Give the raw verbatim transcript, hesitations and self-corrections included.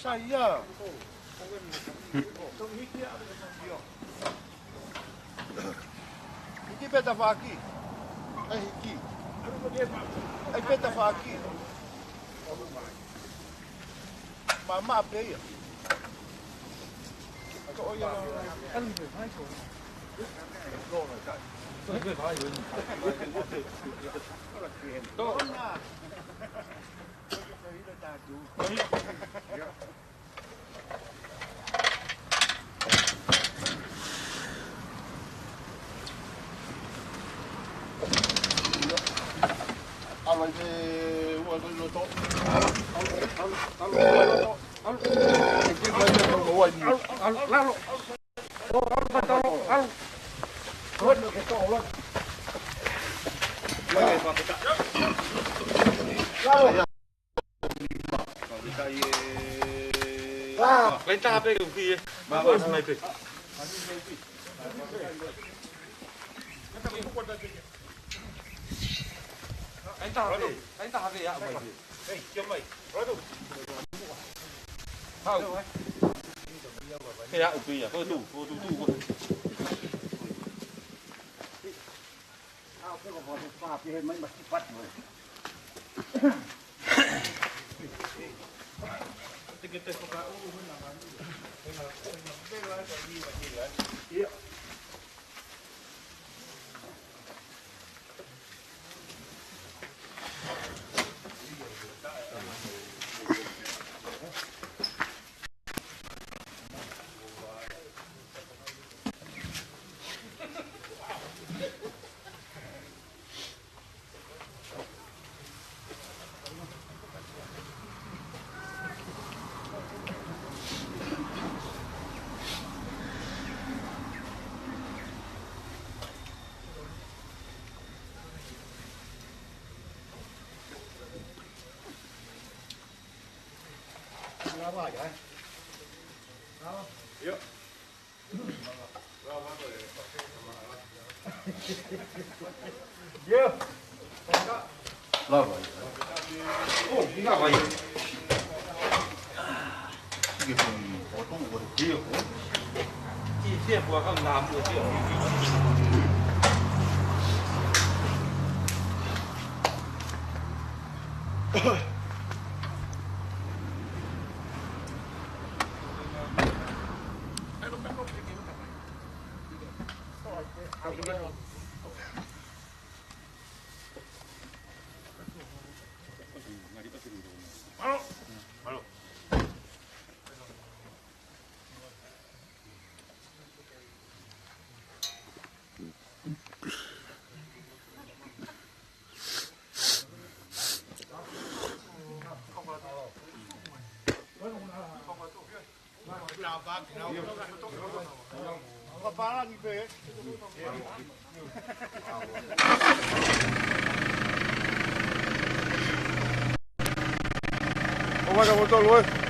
Sai ia. Hiki pē tafaʻaki. ʻAi hiki. ʻAi pē tafaʻaki. Maʻamaʻa pē ia. Ato ʻo ia. Lain taha pē ke uki ē. Ma, ma, ma, pē. Lain taha pē, lain taha pē, ʻa mai pē. Hau. Ke aʻu pē ia, ko e tuʻu, ko e tuʻu, tuʻu, ko e. Lava ia. ʻO, ʻi lava ia. Sike puni, ʻo tō ua. Ia, ʻo. Ki fia kua kau nā mua ia. ʻO mai ka motolu, ē.